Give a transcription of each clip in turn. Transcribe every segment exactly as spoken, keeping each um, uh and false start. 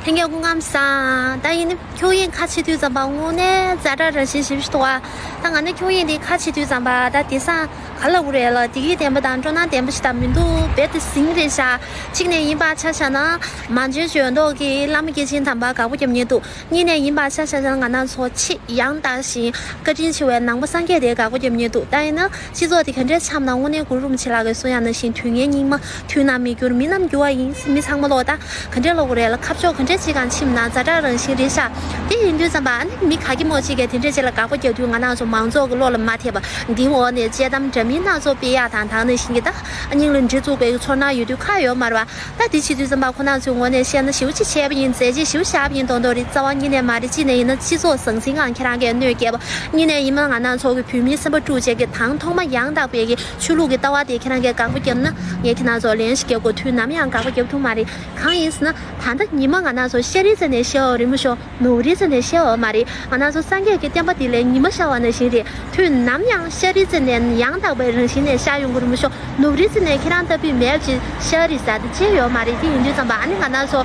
ལྷན་རྒྱས་སྐུ་ཁམས་བཟང་། ད་ཡིན་ན་ཁྱུག་དབྱིངས་ཁ་ཕྱེ་དུས་ཙམ་པ་དངོས་གནས་ཛ་དྲག་རང་བཞིན་ཞེ་པོ་ཞིག་འདུག་ཨ། ད་ང་ནི་ཁྱུག་དབྱིངས་འདི་ཁ་ཕྱེ་དུས་ཙམ་པ་ད་དེང་སང་ག་ལབ་དགོས་རེད་ལ། བདེ་སྐྱིད་ལྡན་པ་དང་སྤྲོ་སྣང་ལྡན་པ་ཞིག་ད་མི་འདུག་རྦད་དེ་ཟིང་རེད་ཤག་གཅིག་ནས་ཡིན་པ་ཆ་བཞག་ན་མ་འཇོན་འཇོན་མདོག་གི་བླ་མ་སྐྱེས་ཆེན་དམ་པ་དགའ་པོ་རྒྱབ་མཁན་འདུག་གཉིས་ནས་ཡིན་པ་ཆ་བཞག་ན་ང་རང་ཚོ་ཆེས་ཡང་དག་ཞིང་བཀའ་དྲིན་ཆེ་བའི་ནང་པ་སངས་རྒྱས་དེ་དགའ་པོ་རྒྱབ་མཁན་འདུག་ད་ཡིན་ན། སྤྱི་ཚོགས་དེ་ག་འདྲའི་འཆམ་ན། དངོས་གནས་གུ་རུ་རིན་པོ་ཆེ་ལགས་ཀྱིས་གསུང་ཡག་ནང་བཞིན་དུས་ངན་སྙིགས་མ། དུས་ནམ་མི་འགྱུར་མི་རྣམས་འགྱུར་བ་ཡིན། མི་ཚང་མ་ལོག་ད་ག་འདྲའི་ལབ་དགོས་རེད་ལ། ཁ་ཕྱོགས་ག་འདྲའི་ཅིག་གང་ཕྱིན་ན་ཛ་དྲག་རང་བཞིན་རེད་ཤག་དེ་ཡིན་དུས་ཙམ་པ་ཨ་ནི་མི་ག་གེ་མོ་ཅིག་གིས་དེ་འདྲའི་ཅིག་ལ་དགག་པ་རྒྱག་དུས་ང་རང་ཚོ་མང་ཚོགས་ཀྱི་བློ་ལ་མ་ཐེབས་པ། འདིའི་འོག་ནས་དཔྱད་གཏམ་འདྲ་མིན་སྣ་ཚོགས་སྤེལ་ཡག་དང་། ད་ག་ནང་བཞིན་གྱི་ད་སྙིང་ལ་གྲི་བཙུགས་པའི་ཚོར་སྣང་ཡོད་དུས་ཁག་ཡོད་མ་རེད་པ། ད་དེ་བྱེད་དུས་ཙམ་པ་ཁོ་རང་ཚོའི་ངོས་ནས་བཤད་ན་ཞེ་པོ་ཅིག་བྱས་པ་ཡིན། མཛད་རྗེས་ཞེ་པོ་བཞག་པ་ཡིན་མདོག་མདོག་རེད། རྩ་བ་ཉིད་ནས་མ་རེད། གཅིག་ནས་ཡིན་ན་སྤྱི་ཚོགས་ཟང་ཟིང་ངང་ཁྱེད་རང་གིས་གནོད་བསྐྱལ་བ། གཉིས་ནས་ཡིན་ན་ང་རང་ཚོ་གི་བོད་མིའི་སེམས་པ་དཀྲུག་བྱེད་ཀྱི་དང་ཐོག་མ་ཡང་དག་པའི་གི་ཆོས་ལུགས་ཀྱི་ལྟ་བ་དེ་ཁྱེད་རང་གིས་དགག་པ་བརྒྱབ་ན། ངས་ཁྱེད་རང་ཚོ་ལན་ཞིག་རྒྱག་དགོས། དུས་ནམ་ཡང་དགག་པ་རྒྱབ་ཐུབ་མ་རེད། གང་ཡིན་ཟེར་ན། ད་ལྟ་ཉི་མ་ང་རང་ཚོ་ཤར་རིའི་རྩེ་ནས་ཤར་བ་རིང་པོ་ཤོར། ནུབ་རིའི་རྩེ་ནས་ཤར་བ་མ་རེད། ང་རང་ཚོ་སངས་རྒྱས་ཀྱི་བསྟན་པ་འདི་ལས་ཉི་མ་ཤར་བ་ནང་བཞིན་རེད། དུས་ནམ་ཡང་ཤར་རིའི་རྩེ་ནས་ཡང་དག་པའི་རང་བཞིན་ནས་ཤར་ཡོང་གི་རིང་པོ་ཤོར། ནུབ་རིའི་རྩེ་ནས་ཁྱེད་རང་ལྟ་བུའི་མེད་པ་ཅིག་ཤར་རེད་ཟེར་དེ་ཅི་ཡོད་མ་རེད། དེ་ཡིན་དུས་ཙམ་པ་ཨ་ནི་ང་རང་ཚོ་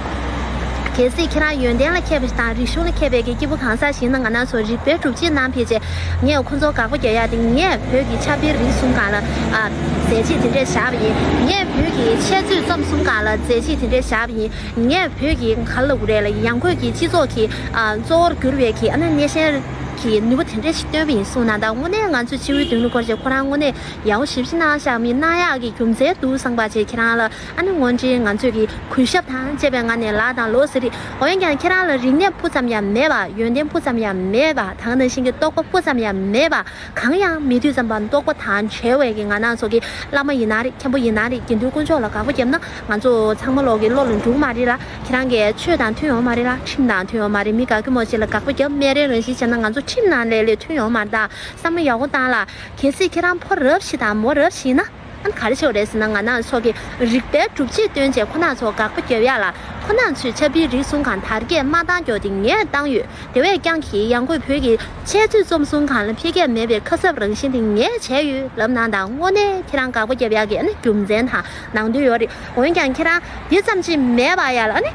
གལ་སྲིད་ཁྱེད་རང་ཡོན་ཏན་ལ་མཁས་པ་ཞིག་དང་རིག་གཞུང་ལ་མཁས་པའི་གི་སྐྱེས་བུ་གང་ཟག་ཞིག་ཡིན་ན། ང་རང་ཚོ་རིག་པའི་སྒྲུབ་བྱེད་ནང་ཕལ་ཆེར་ངས་ཁོང་ཚོ་དགག་པ་རྒྱག་ཡག་དེ། ངས་བོད་ཀྱི་ཆབ་དཔལ་རིག་གསུམ་སྒང་ལ་ཨ་མཛད་རྗེས་དེ་འདྲས་བཞག་པ་ཡིན། ངས་བོད་ཀྱི་འཆད་རྩོད་རྩོམ་གསུམ་སྒང་ལ་མཛད་རྗེས་དེ་འདྲས་བཞག་པ་ཡིན། ངས་བོད་ཀྱི་ག་ལབ་དགོས་རེད་ལ། ཡང་སྒོས་ཀྱི་སྤྱི་ཚོགས་ཀྱི་ཨ་གཙོ་བོར་གྱུར་བའི་གི་ཨ་ནི་སྣེ་ཤན་གྱི་ནུས་པ་དེ་འདྲ་ཞིག་བཏོན་པ་ཡིན་གསུངས་ན། ད་དངོས་གནས་ང་ཚོའི་སྤྱི་བོའི་མདུན་ལ་སྐོར་བྱས་ཁོ་རང་དངོས་གནས་ཡག་པོ་ཞེ་པོ་ཅིག་གནང་བཞག་མི་གནང་ཡག་གི་རྒྱུ་མཚན་འདུག་བསམ་པ་བྱས། ཁྱེད་རང་ལ་ཨ་ནི་དངོས་འབྲེལ་ང་ཚོས་ཀྱི་གུས་ཞབས་དང་བཅས་པའི་ངང་ནས་ལགས་དང་ལོག་ཟེར་རེད། འོན་ཀྱང་ཁྱེད་རང་ལ་རིག་གནས་སྤུ་ཙམ་ཡང་མེད་པ། ཡོན་ཏན་སྤུ་ཙམ་ཡང་མེད་པ། ད་ག་ནང་བཞིན་གྱི་རྟོགས་པ་སྤུ་ཙམ་ཡང་མེད་པ། གང་ཡང་མེད་དུས་ཙམ་པ་རྟོགས་པ་དང་བྲལ་བའི་གི་ང་རང་ཚོ་གི་བླ་མ་ཡིན་ན་རེད། མཁན་པོ་ཡིན་ན་རེད། དགེ་འདུན་དཀོན་མཆོག་ལ་དགག་པ་བརྒྱབ་ན་ང་ཚོ་ཚང་མ་ལོག་གི་བློ་ལ་འགྲོ་གི་མ་རེད་ལ། ཁྱེད་རང་གི་ཆོས་དང་མཐུན་ཡོང་མ་རེད་ལ། ཁྲིམས་དང་མཐུན་ཡོང་མ་རེད། མི་ག་གེ་མོ་ཅིག་ལ་དགག་པ་བརྒྱབ། སྨད་རའི་རང་བཞིན་བྱས་ན་ང་ཚོ་ཁྲིམས་ནང་ལས་ལས་མཐུན་ཡོང་མ་རེད། ད་བསམ་བློ་ཡག་པོ་བཏང་ལ། གལ་སྲིད་ཁྱེད་རང་ཕོ་རབ་ཞིག་དང་མོ་རབ་ཞིག་ཡིན་ན། ཨ་ནི་ག་རེ་ཆོག་རེད་ཟེར་ན། ང་རང་ཚོ་གི་རིག་པའི་སྒྲུབ་བྱེད་སྟོན་བྱས་ཁོ་རང་ཚོ་དགག་པ་རྒྱབ་ཡག་ལ། ཁོ་རང་ཚོས་ཆབ་དཔལ་རིག་གསུམ་སྒང་དར་རྒྱས་མ་བཏང་རྒྱུ་དེ་ངས་བཏང་ཡོད། དེ་བས་ཀྱང་གི་ཡང་སྒོས་བོད་ཀྱི་འཆད་རྩོད་རྩོམ་གསུམ་སྒང་ལ་འཕེལ་རྒྱས་མེད་པའི་ཁ་གསབ་རང་བཞིན་དེ་ངས་བྱས་ཡོད་ལབ་གནང་དང་། དངོས་གནས་ཁྱེད་རང་དགག་པ་རྒྱབ་ཡག་གི་ཨ་ནི་རྒྱུ་མཚན་དང་ནང་དོན་ཡོད་རེད། འོན་ཀྱང་ཁྱེད་རང་འདི་ཙམ་ཅིག་མེད་པ་ཡ་ལ་ཨ་ནི།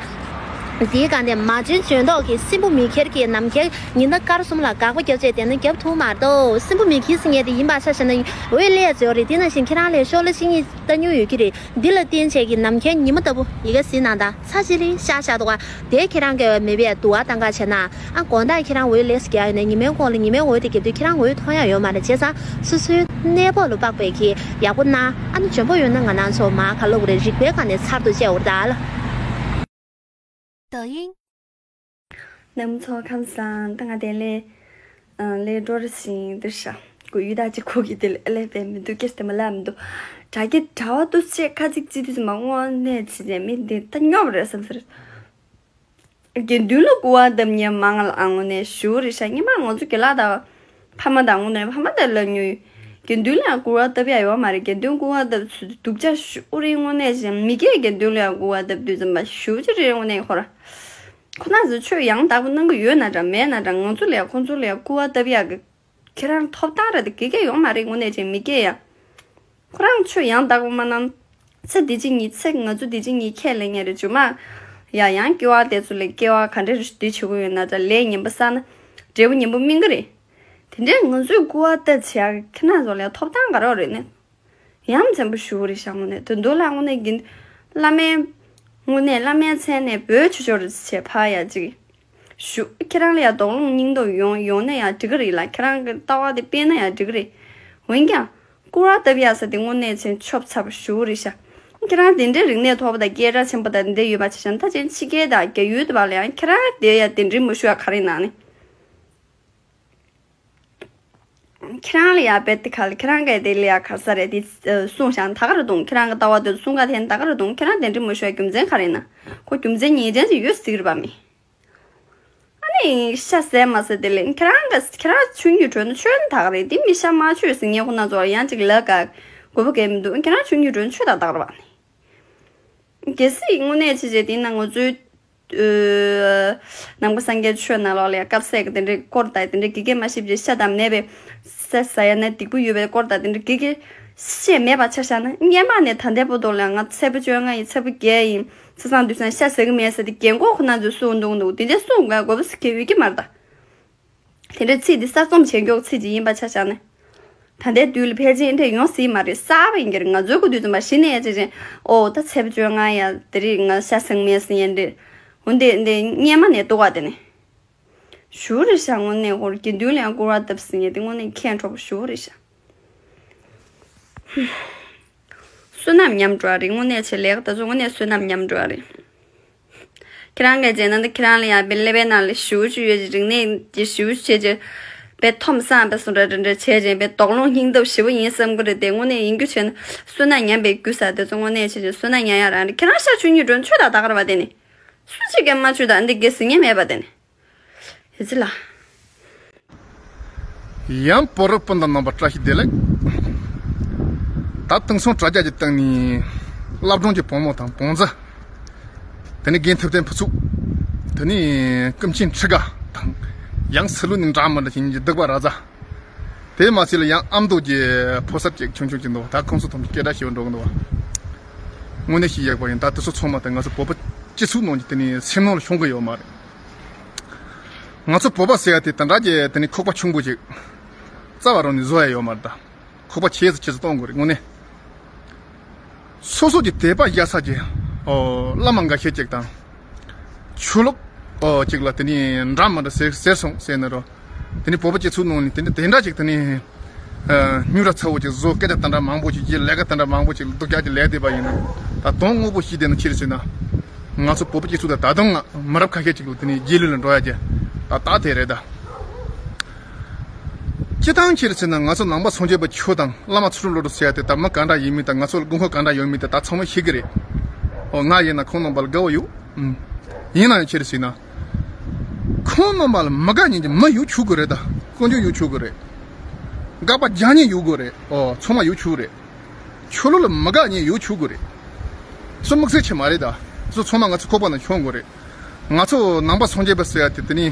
དེའི་སྒང་ནས་མ་བྱན་འཇོན་མདོག་གིས་སྲིན་པོ་མེ་ཁྱེར་གྱི་ནམ་མཁའི་ཉི་ཟླ་སྐར་གསུམ་ལ་དགག་པ་རྒྱབ་བྱས་བསྡད་ན་རྒྱབ་ཐུབ་མ་གཏོགས། སྲིན་པོ་མེ་ཁྱེར་ཟེར་མཁན་དེ་ཡིན་པ་ཆ་བཞག་ན་འོད་ལས་ཟེར་བ་རེད། དེ་ནང་བཞིན་ཁྱེད་རང་ལ་ཤོག་ལྷེ་གཅིག་གཉིས་ལྟ་མྱོང་ཡོད་ཀྱི་རེད། འདི་ལ་བརྟེན་བྱས་ཀྱི་ནམ་མཁའི་ཉི་མ་ལྟ་བུ་ཡི་གེ་ཟིན་ནང་ད་ཚ་ཅི་ལི་ཤ་ཤ་འདུག་ག་དེ་ཁྱེད་རང་གིས་མེད་པའི་དུ་བ་བཏང་ག་བྱས་ན། ཨ་དགོང་དག་ཁྱེད་རང་འོད་ལས་སུ་རྒྱག་ཡོད་ན། ཉི་མའི་འོག་ལ་ཉི་མའི་འོད་དེ་རྒྱབ་དུས་ཁྱེད་རང་འོད་མཐོང་ཡག་ཡོད་མ་རེད། བྱས་ཙང་སོ་སོའི་གནས་བབ་ལ་དཔག་པའི་གི་ཡག་པོ་གནང་། ཨ་ནི་འཇོན་པོ་ཡོད་ན་ང་རང་ཚོ་མ་ག་ལབ་དགོས་རེད། རིག་པའི་སྒང་ནས་ཚར་དུ་བཅད་འོར་ད་ལ། 抖音。 ནམ་ཚོ་ཁམས་བཟང་། ད་ང་དེ་ལས་ཨ་ལས་འགྲོ་རེ་ཞིང་འདིར་ཤ་ཀུ་ཡུ་ད་ཅི་ཁོ་གི་དེ་ལས་ཨ་ལས་པའི་མི་འདུག་སྐད་དེ་མ་ལབ་མི་འདུག་དྲ་རྒྱ་དྲ་བ་ཏུ་ཆེ་ཁ་ཅིག་ཅི་དུས་མ་དངོས་གནས་ཅི་ནས་མི་འདི་ད་སྙོབ་རེད་བསམ་ཟེར། དགེ་འདུན་ལ་སྐུར་བ་བཏབ་མཁན་མང་ལ་ཨ་དངོས་གནས་ཞུ་རེ་ཤ་སྙན་པ་ང་ཚོ་དགེ་ལགས་དང་ཕ་མ་དང་དངོས་གནས་ཕ་མ་དང་ལབ་མྱོང་། དགེ་འདུན་ལ་ཡང་སྐུར་བ་བཏབ་ཡ་ཡོད་མ་རེད། དགེ་འདུན་སྐུར་བ་བཏབ་ཚུལ་སྡུག་ཅག་ཞུ་རེ་དངོས་གནས་ཅན་མི་སྐྱས། དགེ་འདུན་ལ་ཡང་སྐུར་བ་བཏབ་དུས་ཙམ་པ་ཞུ་ཅི་རེ་དངོས་གནས་ཁོ་ར། ཁོ་རང་ཚོ་ཆོས་ཡང་དག་པོ་གནང་གི་ཡོད་ན་འདྲ་མེད་ན་འདྲ། ང་ཚོ་ལ་ཡང་ཁོ་ཚོ་ལ་ཡང་སྐུར་བ་བཏབ་ཡག་གི་ཁྱེད་རང་ཐོབ་ཐང་རེད་དེ་དགེ་རྒན་ཡོང་མ་རེད། དངོས་གནས་ཅན་མི་སྐྱེ་ཡ། ཁོ་རང་ཆོས་ཡང་དག་པོ་མ་གནང་། ཚེ་འདི་ཕྱི་གཉིས་ཚེ་ང་ཚོ་འདི་ཕྱི་གཉིས་ཁས་ལེན་ཡ་རེད་ཇུ་མ། ཡ་ཡང་སྐྱེ་བ་དེ་ཚོ་ལས་སྐྱེ་བ་ག་འདྲ་རེ་འདི་བྱེད་དགོས་ཡོད་ན་ད་ལས་ངན་པ་བསགས་ན་འབྲས་བུ་ངན་པ་སྨིན་གི་རེད། དེ་འདྲས་ང་ཚོས་སྐུར་བ་བཏབ་བྱེད་ཡ་ཁྱེད་རང་ཚོ་ལ་ཐོབ་ཐང་ག་རེ་རེད་ནས། ཡ་མཚན་པོ་ཞུ་རེད་ཤག་དངོས་གནས་དོན་དུ་ལ་དངོས་གནས་གིན་བླ་མའི་དངོས་གནས་བླ་མའི་མཚན་ནས་འབོད་ཆོག་ཆོག་རེད་བྱས་ཕ་ཡ་ཅིག་ཞུ། ཁྱེད་རང་ལ་ཡང་དོགས་སློང་སྙིང་སྟོབས་ཡོང་ཡོང་ན་ཡང་འགྲིག་གི་རེད་ལ། ཁྱེད་རང་གི་ལྟ་བ་དེ་སྤེལ་ན་ཡང་འགྲིག་གི་རེད། འོན་ཀྱང་སྐུར་བ་བཏབ་ཡག་ས་དེ་དངོས་གནས་ཆེན་ཆོབ་ཚ་པོ་ཞུ་རེད་ཤག་ཁྱེད་རང་དེ་འདྲའི་རིག་གནས་མཐོ་པོ་དང་སྐད་གྲགས་ཆེན་པོ་དང་དེ་འདྲ་ཡོད་པ་ཆ་བཞག་ན། ད་ཅན་ཕྱི་རྒྱལ་དང་རྒྱ་ཡུལ་དུ་བ་ལ་ཡང་ཁྱེད་རང་དེ་ཡང་དེ་འདྲའི་མ་ཞུ་ཡག་ག་རེ་ནང་ནས། ཁྱེད་རང་ལ་ཡ་བེད་དེ་ག་ལ་ཁྱེད་རང་གིས་དེ་ལ་ཡ་ག་ས་རེད་དེ་གསུངས་ཤག་ད་ག་རེ་འདུག་ཁྱེད་རང་གི་ལྟ་བ་དེ་གསུང་ག་དེ་ད་ག་རེ་འདུག་ཁྱེད་རང་དེ་འདྲ་མ་ཞུ་ཡག་རྒྱུ་མཚན་ག་རེ་ན། ཁོ་རྒྱུ་མཚན་ངེས་ཅན་ཞིག་ཡོད་སྲིད་རེད་པ་མི། ཨ་ནི་ཤ་ཟས་མ་ཟས་དེ་ལས་ཁྱེད་རང་ག་ཁྱེད་རང་ཆུང་རྒྱུ་གྲོན་ཆོས་ད་ག་རེད་དེ་མི་ཤ་མ་ཆོས་ཟིན་ངས་ཁོ་ན་ཚོ་ཡང་ཅིག་ལ་ག་དགོས་པ་གས་མི་འདུག་ཁྱེད་རང་ཆུང་རྒྱུ་གྲོན་ཆོས་ད་ད་ག་རེད་པ་ནི། གལ་སྲིད་དངོས་གནས་ཆེ་ཆེ་དེ་ན་ང་ཚོའི་ནང་པ་སངས་རྒྱས་ཆོས་ནང་ལོགས་ལ་ཡ་སྐབས་སད་ཀྱི་དེ་འདྲའི་སྐོར་དང་དེ་འདྲའི་དགེ་རྒན་མ་ཤེས་པའི་ཤ་དང་ནད་པའི་ཟས་ཟ་ཡ་ན་སྡིག་པོ་ཡོད་པའི་སྐོར་དང་དེ་འདྲའི་དགེ་རྒན་ཤེས་མེད་པ་ཆ་བཞག་ན། སྔན་མ་ནས་ད་ལྟའི་བར་དུ་ལ་ང་ཚེས་པ་བཅོ་ལྔ་ཡིན། ཚེས་པ་བརྒྱད་ཡིན། ཚེས་བཟང་དུས་བཟང་ཤ་ཟ་གི་མེད་ཟེར་ཏེ་རྒན་གོག་ཁོ་ན་ཚོས་གསུངས་འདུག་འདུག་དེ་འདྲ་གསུངས་དགོས་པ་ཟེར་གྱི་ཡོད་ཀྱི་མ་རེད་ད། དེ་འདྲའི་ཚིག་འདི་གསར་རྩོམ་བྱེད་མགྱོགས་ཚིག་ཅིག་ཡིན་པ་ཆ་བཞག་ན། ད་ལྟའི་དུས་ལ་ཕལ་ཆེར་འདྲ་ཡོང་སྲིད་མ་རེད། གསར་པ་ཡིན་གྱི་རེད། ང་ཚོའི་སྐུ་དུས་ཙམ་པ་གཞི་ནས་ཡ་ཅེ་ཅེ། ཨོ་ད་ཚེས་པ་བཅོ་ལྔ་ཡ་དེ་རིང་ང་ཤ་ཟ་གི་མེད་ཟེར་ཡན་འདྲ། འོན་ཏེ་འདི་སྔན་མ་ནས་འདུག་ག་དེ་ནི། ཞུ་རེ་ཤ་དངོས་གནས་ཧོར་དགེ་འདུན་ལ་ཡང་སྐུར་བ་བཏབ་ཟེར་ཡན་དེ་དངོས་གནས་ཁྱད་འཕྲོག་པོ་ཞུ་རེ་ཤ། བསོད་ནམས་ཉམས་འགྲོ་བ་རེད། དངོས་གནས་བྱས་ལས་ཀ་ད་ཚོ་དངོས་གནས་བསོད་ནམས་ཉམས་འགྲོ་བ་རེད། ཁྱེད་རང་གིས་བྱས་ན་ད་ཁྱེད་རང་ལ་ཡང་པའི་ཀླད་པའི་ནང་ལ་ཞུ་ཞུ་ཡོད་ཅིག་རིག་གནས་ཀྱི་ཞུ་བྱས་ཅིག་པའི་ཐོམ་སང་པའི་སུ་འདྲ་འདྲ་འདྲ་བྱས་ཅིག་པའི་དོགས་སློང་སྙིང་སྟོབས་ཞེ་པོ་ཡིན་བསམ་གི་རེད་དེ། དངོས་གནས་ཡིན་རྒྱུ་བྱས་ན་བསོད་ནམས་ཉམས་པའི་རྒྱུ་ཟེར་དེ་ཚོ་དངོས་གནས་བྱས་ཅིག་བསོད་ནམས་ཉམས་ཡ་རང་རེད། ཁྱེད་རང་ཤ་མཆོད་ཉིན་འགྲོ་མཆོད་ད་ད་ག་རེད་པ་དེ་ནི། སུ་གཅིག་གིས་མ་མཆོད་ད་འདི་དགེ་ཟིན་ཉེ་མེད་པ་དེ་ནི། ཡི་ཙི་ལ། ཡང་བོད་རིགས་སྤུན་ཟླ་རྣམ་པ་བཀྲ་ཤིས་བདེ་ལེགས། ད་དེང་སང་དྲ་རྒྱ་གི་སྟེང་ནས་བླ་བྲང་གི་བུ་མོ་དང་བང་མཛོད། དེ་ནས་རྒན་ཐུབ་བསྟན་ཕུན་ཚོགས། དེ་ནས་ཀུན་མཁྱེན་ཁྲི་དགའ་དང་། ཡང་སི་ལུ་ནས་འདྲ་མི་འདྲ་ཞིག་གི་སྡིག་པ་ར་ཛ། དེ་མ་ཚད་ལ་ཡང་ཨ་མདོ་གི་ཕོ་གསར་ཅིག་ཆུང་ཆུང་ཅིག་འདུག་ད་ཁོང་ཚོ་ཐམས་ཅད་སྐད་གྲགས་ཆེ་བ་འགྲོ་གི་འདུག་ངོ་ནས་ཤི་ཡག་པ་ཡིན། ད་དེ་ཚོ་ཚང་མ་དེ་ང་ཚོ་བོད་པ་སྤྱི་ཚོགས་ནང་གི་དེ་ནས་སེམས་ནང་ལ་ཤོང་གི་ཡོད་མ་རེད། ང་ཚོ་བོད་པ་ཟེར་ཡ་དེ་དེ་འདྲ་གི་དེ་ནི་ཁོག་པ་ཆུང་པོ་ཅིག་རྩ་བ་རང་ནས་བཟོ་ཡ་ཡོད་མ་རེད་ད། ཁོག་པ་ཆེ་ཙམ་ཆེ་ཙམ་གཏོང་དགོས་རེད་དངོས་གནས། སོ་སོ་གི་དད་པ་བཞག་ས་ཀྱི་ཨོ་བླ་མ་འགའ་ཤས་ཅིག་དང་། ཆོས་ལུགས་ཨོ་ཅིག་ལ་དེ་ནི་འདྲ་མི་འདྲ་ཟེར་ཟེར་སོང་ཟེར་ན་རོ། དེ་ནི་བོད་པ་སྤྱི་ཚོགས་ནང་ནས་དེ་འདྲ་དེ་འདྲ་ཅིག་དེ་ནི། ཨ་སྨྱུག་ར་ཚ་བོ་ཅིག་བཟོ། སྐད་ཆ་དེ་འདྲ་མང་པོ་ཅིག་བཤད། ལས་ཀ་དེ་འདྲ་མང་པོ་ཅིག་སྡུག་ཅག་ཅིག་ལས་བསྡད་པ་ཡིན་ན། ད་དོན་དངོས་པོ་ཞིག་བསྡད་ན་ཕྱིར་ཕྱིན་ན། ང་ཚོ་བོད་པ་སྤྱི་ཚོགས་དང་ད་དུང་ང་མི་རབས་ཁ་ཤས་ཅིག་ལ་དེ་ནི་རྗེས་ལུས་ལ་འགྲོ་ཡ་ཅིག་ད་ལྟ་དེ་རེད་ད། སྤྱི་བཏང་ཕྱིར་ཕྱིན་ན་ང་ཚོ་ནང་པ་སངས་རྒྱས་པ་ཆོས་དང་བླ་མ་ཚུལ་ཁྲིམས་བློ་གྲོས་ཟེར་ཡ་དེ་ད་མི་ག་འདྲ་ཡིན་མིན་དང་ང་ཚོ་ལ་དགོས་མཁོ་ག་འདྲ་ཡོད་མིན་དེ་ད་ཚང་མ་ཤེས་ཀྱི་རེད། ཨོ་ང་ཡིན་ན་ཁོང་རྣམ་པ་ལ་དགའ་བོ་ཡོད། ཨུམ། ཡིན་ན་ཡང་ཕྱིར་ཕྱིན་ན། ཁོང་རྣམ་པ་ལ་མི་དགའ་མཁན་གྱི་མི་ཡོད་ཆོག་གི་རེད་ད། དཀོན་མཆོག་ཡོད་ཆོག་གི་རེད། དགག་པ་རྒྱག་མཁན་ཡོད་དགོས་རེད། ཨོ་ཚང་མ་ཡོད་ཆོག་རེད། ཆོས་ལུགས་ལ་མི་དགའ་མཁན་ཡོད་ཆོག་གི་རེད། སུ་དམིགས་བསལ་ཆེ་མ་རེད་ད། སུ་ཚང་མ་ང་ཚོ་ཁོག་པ་ནང་ཤོང་དགོས་རེད། ང་ཚོ་ནང་པ་སངས་རྒྱས་པ་ཟེར་ཡ་དེ་དེ་ནི།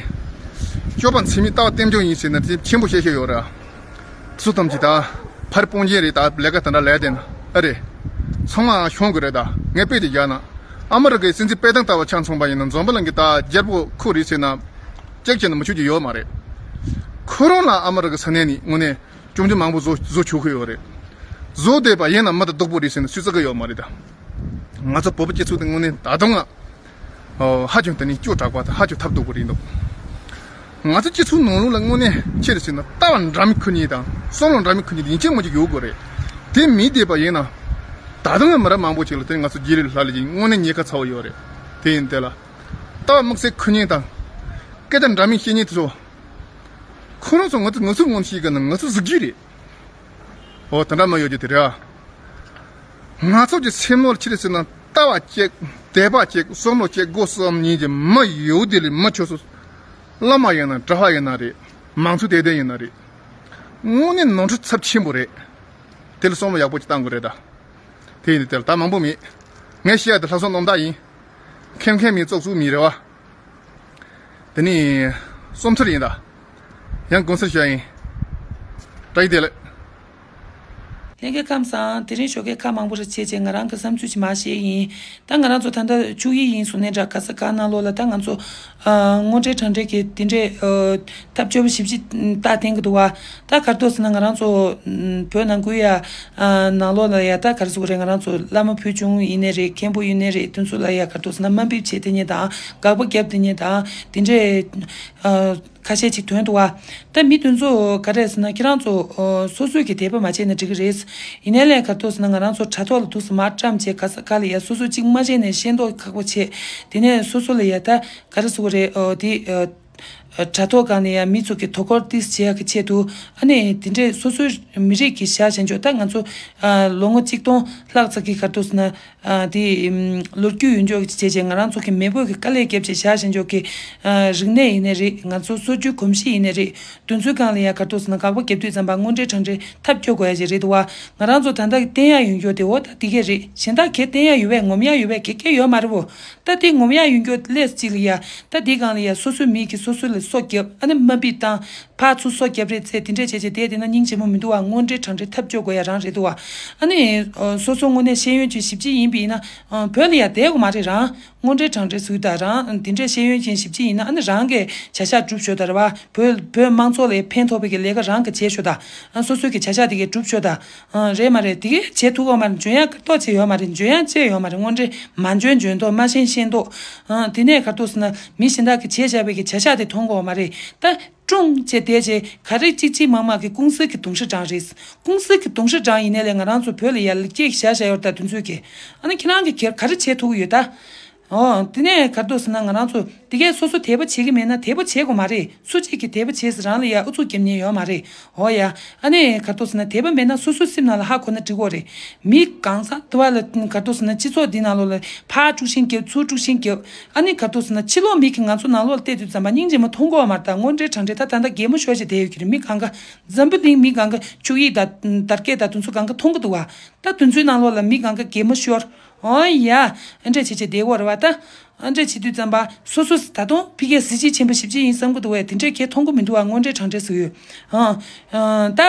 སྤྱོད་པ་ཚད་མའི་ལྟ་བ་རྟེན་འབྱུང་ཡིན་ཟེར་ན་དེ་ཆེན་པོ་བཤད་བཤད་ཡོད་རེད། སུ་ཐམས་ཅད་ད། ཕར་སྤོང་རྒྱན་རེད་ད་ལས་ཀ་དེ་འདྲ་ལས་དེ་ན་ཨ་རེད། ཚང་མ་ཤོང་དགོས་རེད་ད། ངས་དཔེ་དེ་བཞག་ན། ཨ་མི་རི་ཀའི་སྲིད་འཛིན་དཔེ་དང་ལྟ་བ་ཆ་མཚུངས་པ་ཡིན་ན་འཛམ་བུ་གླིང་གི་ད་རྒྱལ་པོ་ཁོ་རེད་ཟེར་ན། ཅེག་བྱས་ན་མི་ཆོག་རྒྱུ་ཡོད་མ་རེད། ཁོ་རང་ལ་ཨ་མི་རི་ཀ་ས་གནས་ནས་དངོས་གནས་སྐྱོན་བརྗོད་མང་པོ་བཟོ་བཟོ་ཆོག་གི་ཡོད་རེད། བཟོ་བསྡད་པ་ཡིན་ན་མི་ད་སྡུག་པོ་རེད་ཟེར་ན་སུས་བརྩི་གི་ཡོད་མ་རེད་ད། ང་ཚོ་བོད་པ་སྤྱི་ཚོགས་དེ་དངོས་གནས་ད་དུང་ང་། ཨོ་ཧ་ཅང་དེ་ནི་སྐྱོ་དྲགས་པ་དང་ཧ་ཅང་ཐབས་སྡུག་པ་རེད་འདུག་ང་ཚོ་སྤྱི་ཚོགས་ནང་ལོགས་ལ་དངོས་གནས་ཆེ་རུ་ཕྱིན་ན་ལྟ་བ་འདྲ་མིན་ཁུར་མཁན་དང་བསམ་བློ་འདྲ་མིན་ཁུར་མཁན་དེ་ཡིན་གཅིག་མིན་གཅིག་ཡོད་དགོས་རེད། དེ་མི་བསྡད་པ་ཡིན་ན། ད་དུང་ཡང་མི་རབས་མང་པོ་ཅིག་ལ་དེ་ནི་ང་ཚོ་རྗེས་ལུས་ལྷག་ལས་ཀྱི་དངོས་གནས་ཉེན་ཁ་ཚ་བོ་ཡོད་རེད། དེ་ཡིན་དེ་ལ། ལྟ་བ་དམིགས་བསལ་ཁུར་མཁན་དང་། སྐད་ཆ་འདྲ་མིན་བཤད་མཁན་དེ་ཚོ། ཁོ་རང་ཚོ་ང་ཚོ་ང་ཚོ་ངོ་ཤེས་གི་ན་ང་ཚོ་གཟུགས་རྒྱུད་རེད། ཨོ་དེ་འདྲ་མ་ཡོད་རྒྱུ་དེ་རེད་ཨ། ང་ཚོ་གི་སེམས་ནང་ལ་ཕྱིར་ཟེར་ན་ལྟ་བ་གཅིག་དད་པ་གཅིག་བསམ་བློ་གཅིག་སྒོ་གསུམ་ཉིད་ཀྱི་མི་ཡོད་དེ་ལས་མི་ཆོས་སུ། བླ་མ་ཡིན་ན་གྲྭ་པ་ཡིན་ན་རེད། མང་ཚོགས་དད་ལྡན་ཡིན་ན་རེད། དངོས་གནས་ནོར་འཁྲུལ་ཚབས་ཆེན་པོ་རེད། དེ་ལ་བསམ་བློ་ཡག་པོ་ཅིག་བཏང་དགོས་རེད་ད། དེ་ཡིན་དེ་ལ་ད་མང་པོ་མེད། ངས་བཤད་ཡ་དེ་ལྷག་བསམ་རྣམ་དག་ཡིན། མཁན་མཁན་མིན་བཙོག་བཙོག་མིན་རེད་བ། དེ་ནི། སོམ་ཚུལ་ཡིན་ད། ཡང་དགོངས་སེལ་ཞུ་ཡ་ཡིན། བཀྲ་ཤིས་བདེ་ལེགས། ལྷན་རྒྱས་ཁམས་བཟང་། དེ་རིང་ཞོགས་ཀས་ཁ་མང་པོ་རེ་བྱས་བྱས་ང་རང་གི་བསམ་ཚུལ་ཅིག་མར་བཤད་ཡིན། ད་ང་རང་ཚོ་ད་ལྟ་བཅུ་ཡི་ཡིན་སོང་ནས་འདྲ་ག་ས་ག་ནང་ལོགས་ལ་ད་ང་ཚོ། ཨ་དངོས་འབྲེལ་དྲང་འབྲེལ་གྱི་དེ་འདྲས་ཨ་ཐབས་སྐྱོ་པོ་ཞེ་པོ་ཅིག་རྟགས་བསྟན་གྱི་འདུག་བ། ད་ག་རེ་འདུག་ཟེར་ན་ང་རང་ཚོ་ཨ་བོད་ནང་ཁུལ་ཡ་ཨ་ནང་ལོགས་ལ་ཡ་ད་ག་རེ་ཟེར་དགོས་རེད། ང་རང་ཚོ་བླ་མ་བུ་ཆུང་ཡིན་ནའི་རེད། མཁན་པོ་ཡིན་ནའི་རེད། དེ་ཚོ་ལ་ཡ་ག་རེ་འདུག་ཟེར་ན་དམའ་འབེབས་བྱེད་དེ་ཉིད་དང་དགག་པ་བརྒྱབ་དེ་ཉིད་དང་དེ་འདྲས་ཨ། ཁ་ཤས་ཅིག་ཐོན་འདུག་བ། ད་མི་དེ་ཚོ་ག་རེ་ཟེར་ན་ཁྱེད་རང་ཚོ་ཨོ་སོ་སོའི་གི་དད་པ་མ་བྱས་ན་འགྲིག་གི་རེད། ཡིན་ནའི་ལས་ག་རེ་འདུག་ཟེར་ན་ང་རང་ཚོ་དྲ་ཐོག་ལ་འདུག་སེ་མར་བཀྲམ་བྱས་ག་ས་ག་ལ་ཡ་སོ་སོ་གཅིག་མ་བྱས་ནས་ཤེས་མདོག་ཁ་པོ་བྱས། དེ་ནས་སོ་སོ་ལ་ཡ་ད་ག་རེ་ཟེར་དགོས་རེད། ཨོ་དེ་ཨ་དྲ་ཐོག་སྒང་ལ་ཡ་མི་ཚོ་གི་དོ་ཁུར་ཏིས་བྱེད་ཡ་གི་ཆེད་དུ་ཨ་ནི་དེ་འདྲས་སོ་སོའི་མི་རིགས་ཀྱི་བཞག་བཞག་འཇོག་ད་ང་ཚོ་ཨ་ལོ་ངོ་གཅིག་སྟོང་ལྷག་ཙམ་གི་ག་རེ་འདུག་ཟེར་ན། ཨ་དེ་ཨམ་ལོ་རྒྱུས་ཡོད་འཇོག་གི་བྱས་བྱས་ང་རང་ཚོ་གི་མེས་པོ་གི་དཀའ་ལས་བརྒྱབ་བྱས་བཞག་བཞག་འཇོག་གི་ཨ་རིག་གནས་ཡིན་ནའི་རེད། ང་ཚོ་སྲོལ་རྒྱུན་གོམས་གཤིས་ཡིན་ནའི་རེད། དེ་ཚོའི་སྒང་ལ་ཡ་ག་རེ་འདུག་ཟེར་ན་དགག་པ་བརྒྱབ་དུས་ཙམ་པ་དངོས་འབྲེལ་དྲང་འབྲེལ་ཐབས་སྐྱོ་དགོས་ཡ་ཞིག་རེད་འདུག་བ། ང་རང་ཚོ་ད་ལྟ་གི་བསྟན་ཡ་ཡོད་འཇོག་དེ་འོ་ད་དེ་གས་རེད། གཞན་དག་གས་བསྟན་ཡ་ཡོད་པས་ངོམ་ཡ་ཡོད་པས་གས་གས་ཡོད་མ་རེད་བོ། ད་དེ་ངོམ་ཡ་ཡོད་འཇོག་ལས་གཅིག་ལ་ཡ་ད་དེ་སྒང་ལ་ཡ་སོ་སོའི་མི་གི་ སོ་སོ་ལ་སོ་བརྒྱབ། ཨ་ནི་དམའ་འབེབས་བཏང་། ཕར་ཚུར་སོ་བརྒྱབ་རེས་རྩེད། དེ་འདྲས་བྱས་བྱས་བསྡད་བསྡད་ན་སྙིང་རྗེ་མོ་མི་འདུག་བ། དངོས་འབྲེལ་དྲང་འབྲེལ་ཐབས་སྐྱོ་དགོས་ཡ་རང་རེད་འདུག་བ། ཨ་ནི་སོ་སོ་དངོས་གནས་ཤེས་ཡོན་ཅན་ཞེ་པོ་ཅིག་ཡིན་པ་ཡིན་ན་བོད་ལ་ཡ་བསྡད་དགོས་མ་རེད། རང་དངོས་འབྲེལ་དྲང་འབྲེལ་ཟེར་ད། རང་དེ་འདྲས་ཤེས་ཡོན་ཅན་ཞེ་པོ་ཅིག་ཡིན་ན་ཨ་ནི་རང་གི་བྱ་གཞག་སྒྲུབ་ཤོག་ད། རེད་བ། བོད་བོད་དམངས་ཚོ་ལ་ཕན་ཐོགས་པའི་གི་ལས་ཀ་རང་གི་བྱས་ཤོག་ད། ཨ་སོ་སོའི་གི་བྱ་གཞག་དེ་གི་སྒྲུབ་ཤོག་ད། ཨ་རེད་མ་རེད། དེ་གས་བྱེད་ཐུབ་ཀྱི་ཡོད་མ་རེད། འཇོན་ཡ་ཀ་ཏོག་ཙམ་ཡོད་མ་རེད། འཇོན་ཡ་ཅིག་ཡོད་མ་རེད། དངོས་འབྲེལ་མ་འཇོན་འཇོན་མདོག་མ་ཤེས་ཤེས་མདོག་ཨ་དེ་ནས་ག་རེ་འདུག་ཟེར་ན་མི་གཞན་དག་གིས་བྱས་བཞག་པའི་གི་བྱ་གཞག་དེ་མཐོང་གི་ཡོད་མ་རེད། ད་ཀྲུང་བྱས་བསྡད་བྱས་ག་རེ་གཅིག་གཅིག་མང་མང་གི་ཀུང་སི་གི་དུང་ཧྲི་གྲངས་རེད། ཀུང་སི་གི་དུང་ཧྲི་གྲངས་ཡིན་ནའི་ལས་ང་རང་ཚོ་བོད་ལ་ཡ་ལ་སྐྱེས་བཞག་བཞག་ཡོད་རེད། ད་དུང་ཚོད་ཀྱི་ཨ་ནི་ཁྱེད་རང་གིས་ག་རེ་བྱེད་ཐུབ་ཀྱི་ཡོད་ད། ཨོ། དེ་ནས་ག་རེ་འདུག་ཟེར་ན་ང་རང་ཚོ་དེ་གས་སོ་སོ་དད་པ་བྱེད་ཀྱི་མེད་ན་དད་པ་བྱེད་དགོས་མ་རེད། སུ་གཅིག་གིས་དད་པ་བྱེད་ཟེར་རང་ལ་ཡ་ཨུ་ཚུགས་རྒྱབ་མཁན་ཡོད་མ་རེད། ཨོ་ཡ། ཨ་ནི་ག་རེ་འདུག་ཟེར་ན་དད་པ་མེད་ན་སོ་སོའི་སེམས་ནང་ལ་ཧ་གོ་ན་འགྲིག་གོ་རེད། མི་གང་ཟག་དུ་བ་ལ་ག་རེ་འདུག་ཟེར་ན་སྤྱི་ཚོགས་འདི་ནང་ལོགས་ལ་ཕར་དཀྲུག་ཤིང་རྒྱབ་ཚུར་དཀྲུག་ཤིང་རྒྱབ། ཨ་ནི་ག་རེ་འདུག་ཟེར་ན་ཕྱི་ལོགས་མི་གིས་ང་ཚོ་ནང་ལོགས་ལ་བལྟས་དུས་ཙམ་པ་སྙིང་རྗེ་མོ་མཐོང་གོ་བ་མ་རེད། ད་དངོས་འབྲེལ་དྲང་འབྲེལ་ད་ད་ལྟ་གད་མོ་ཤོར་བྱས་བསྡད་ཡོད་ཀྱི་རེད། མི་གང་ག་འཛམ་བུ་གླིང་མི་གང་ག་ཆོས་ཡིག་དང་དར་རྒྱས་དང་དེ་ཚོ་གང་ག་མཐོང་གི་འདུག་བ། ད་དེ་ཚོའི་ནང་ལོགས་ལ་མི་གང་ག་གད་མོ་ཤོར། ཨོ་ཡ། ཨ་འདྲས་བྱས་བྱས་བསྡད་ཡོད་རེད་བ་ད། ཨ་འདྲས་བྱེད་དུས་ཙམ་པ་སོ་སོ་ད་དུང་ཕ་གིའི་གཟི་བརྗིད་ཆེན་པོ་ཞེ་པོ་ཅིག་ཡིན་བསམ་གི་འདུག་བས། དེ་འདྲས་གས་མཐོང་གི་མི་འདུག་བ། དངོས་འབྲེལ་དྲང་འབྲེལ་ཟེར་ཡོད། ཨང་། ཨང་། ད་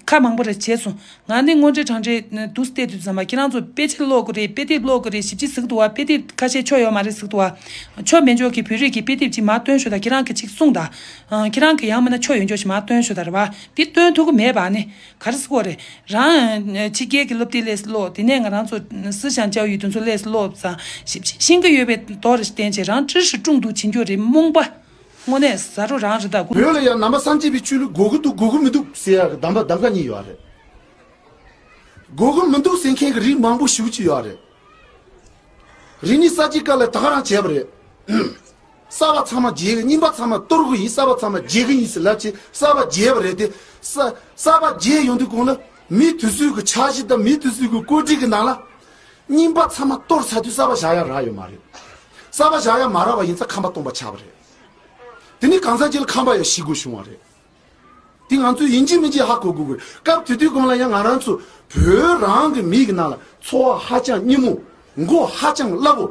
ཁ་མང་པོ་རེ་བྱས་སོང་། ང་ནི་དངོས་འབྲེལ་དྲང་འབྲེལ་འདུག་བལྟས་དུས་ཙམ་པ་ཁྱེད་རང་ཚོ་དཔེ་ཆ་ཀློག་གི་རེད། དཔེ་དེབ་ཀློག་གི་རེད། ཞེ་པོ་ཅིག་ཟེར་གི་འདུག་བ། དཔེ་དེབ་ཁ་ཤས་ཆོ་ཡོད་མ་རེད་ཟེར་གི་འདུག་བ། ཆོ་མེད་འཇོག་གི་བོད་རིགས་ཀྱི་དཔེ་དེབ་ཅིག་མར་སྟོན་ཤོག་ད། ཁྱེད་རང་གིས་ཅིག་གསུངས་ད། ཨང་། ཁྱེད་རང་གིས་ཡང་མིན་ན་ཆོ་ཡོད་འཇོག་ཅིག་མར་སྟོན་ཤོག་ད། རེད་བ། དེ་སྟོན་ཐུབ་གི་མེད་པ་ནི། ག་རེ་ཟེར་དགོས་རེད། རང་ཕྱི་རྒྱལ་གྱི་སློབ་དེབ་ལས་ཀློག་དེ་ནས་ང་རང་ཚོ་思想教育དེ་ཚོ་ལས་ཀློག་ཙང་ཤེས་ཀྱི་ཡོད་པའི་དོགས་རེ་བསྟན་བྱས་རང་知识中毒བྱེད་རྒྱུ་རེད། རྨོངས་པ། དངོས་གནས་ཟ་རོ་རང་རེད་ད་གུ། བོད་ལ་ཡང་ནང་པ་སངས་རྒྱས་པའི་ཆོས་ལུགས་དགོས་ཀྱི་འདུག་དགོས་ཀྱི་མི་འདུག་ཟེར་ཡག་གི་གདམ་པ་གདམ་ག་གཉིས་ཡོད་རེད། དགོས་ཀྱི་མི་འདུག་ཟེར་མཁན་གྱི་རིགས་མང་པོ་ཞེ་པོ་ཅིག་ཡོད་རེད། རིག་གནས་གསར་བརྗེའི་སྐབས་ལ་ད་ག་རང་བྱས་པ་རེད། གསར་པ་ཚང་མ་རྗེས་ཀྱི། རྙིང་པ་ཚང་མ་གཏོར་གི་ཡིན། གསར་པ་ཚང་མ་རྗེས་ཀྱི་ཡིན་ཟེར་ལབ་བྱས་གསར་པ་རྗེས་པ་རེད་དེ། གསར་གསར་པ་རྗེས་ཡོང་དུས་གོང་ལ་མི་དེ་ཚོའི་གི་འཆར་གཞི་དང་མི་དེ་ཚོའི་གི་བཀོད་སྒྲིག་གི་ནང་ལ་རྙིང་པ་ཚང་མ་གཏོར་ཚར་དུས་གསར་པ་བཞག་ཡ་རག་ཡོད་མ་རེད། གསར་པ་བཞག་ཡ་མ་རག་པ་ཡིན་ཙང་ཁམས་པ་སྟོང་པ་ཆགས་པ་རེད། དེ་ནི་གང་ཟག་ཅིག་ལ་ཁམས་པ་ཡང་ཤི་དགོས་བྱུང་བ་རེད། དེ་ང་ཚོས་ཡིན་གཅིག་མིན་གཅིག་ཧ་གོ་དགོས་དགོས། སྐབས་དེ་དུས་གོང་ལ་ཡང་ང་རང་ཚོ་བོད་རང་གི་མི་གི་ནང་ལ་འཚོ་བ་ཧ་ཅང་སྙི་མོ། མགོ་ཧ་ཅང་སླ་པོ།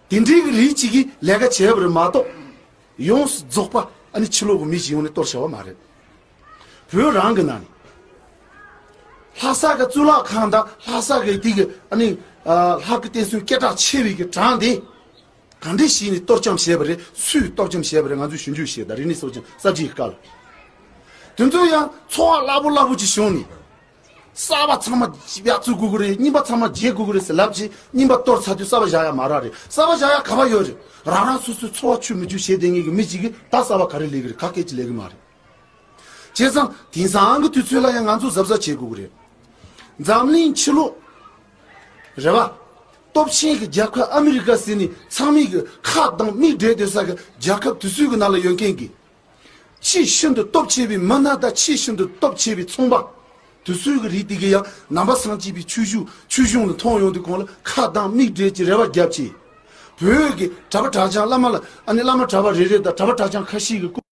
དེ་འདྲའི་གི་རིགས་གཅིག་གིས་ལས་ཀ་བྱས་པ་རེད་མ་གཏོགས། ཡོངས་སུ་རྫོགས་པ་ཨ་ནི་ཕྱི་ལོགས་གི་མི་ཞིག་ཡོང་ནས་གཏོར་བྱ་བ་མ་རེད། བོད་རང་གི་ནང་ནས། ལྷ་ས་གི་གཙུག་ལག་ཁང་དང་ལྷ་ས་གི་དེ་གི་ཨ་ནི་ཨ་ལྷ་སྐུ་བསྟན་སྲུང་སྐད་གྲགས་ཆེ་བའི་གི་གྲངས་དེ། ག་འདྲས་ཞིག་ནས་གཏོར་བཅོམ་བྱས་པ་རེད། སུས་གཏོར་བཅོམ་བྱས་པ་རེད། ང་ཚོས་ཞིབ་འཇུག་བྱས་དང་། རིག་གནས་གསར་བརྗེ་གསར་བརྗེའི་སྐབས་ལ། དེ་ཚོ་ཡང་འཚོ་བ་སླ་པོ་སླ་པོ་ཅིག་བྱུང་ནས། གསར་པ་ཚང་མ་ཡར་བཙུགས་དགོས་ཀྱི་རེད། རྙིང་པ་ཚང་མ་བརྗེ་དགོས་ཀྱི་རེད་ཟེར་ལབ་བྱས་རྙིང་པ་གཏོར་ཚར་དུས་གསར་པ་བཞག་ཡ་མ་རག་རེད། གསར་པ་བཞག་ཡ་ག་པར་ཡོད་རེད། རང་རང་སོ་སོའི་འཚོ་བ་ཆོས་མི་ཆོས་བྱས་བསྡད་མཁན་གྱི་མི་གཅིག་གིས་ད་གསར་པ་ག་རེ་ལས་ཀྱི་རེད། ག་སྐད་ཅིག་ལས་ཀྱི་མ་རེད། བྱས་ཙང་དེང་སང་གི་དུས་ཚོད་ལ་ཡང་ང་ཚོ་གཟབ་གཟབ་བྱེད་དགོས་ཀྱི་རེད། འཛམ་གླིང་ཕྱི་ལོགས་རེད་བ། སྟོབས་ཆེན་གྱི་རྒྱལ་ཁབ་ཨ་མི་རི་ཀ་ཟེར་ནས་ཚང་མས་གི་ཁ་གདངས་མིག་བགྲད་སྡོད་ས་གི་རྒྱལ་ཁབ་དེ་ཚོའི་གི་ནང་ལ་ཡོད་མཁན་གྱི་ཆེས་ཤིན་ཏུ་སྟོབས་ཆེ་བའི་མི་སྣ་དང་ཆེས་ཤིན་ཏུ་སྟོབས་ཆེ་བའི་ཚོང་པ་དེ་ཚོའི་གི་རིགས་དེ་གི་ཡང་ནང་པ་སངས་རྒྱས་པའི་ཆོས་ཞུ་ཆོས་གཞུང་ལ་མཐོང་ཡོང་དུས་གོང་ལ་ཁ་གདངས་མིག་བགྲད་ཀྱི་རེ་བ་རྒྱབ་ཀྱི། བོད་ཀྱི་གྲྭ་པ་གྲྭ་རྐྱང་བླ་མ་ལ་ཨ་ནི་བླ་མ་གྲྭ་པ་རེ་རེ་དང་གྲྭ་པ་གྲྭ་རྐྱང་ཁ་ཤས་ཀྱི་སྐུ།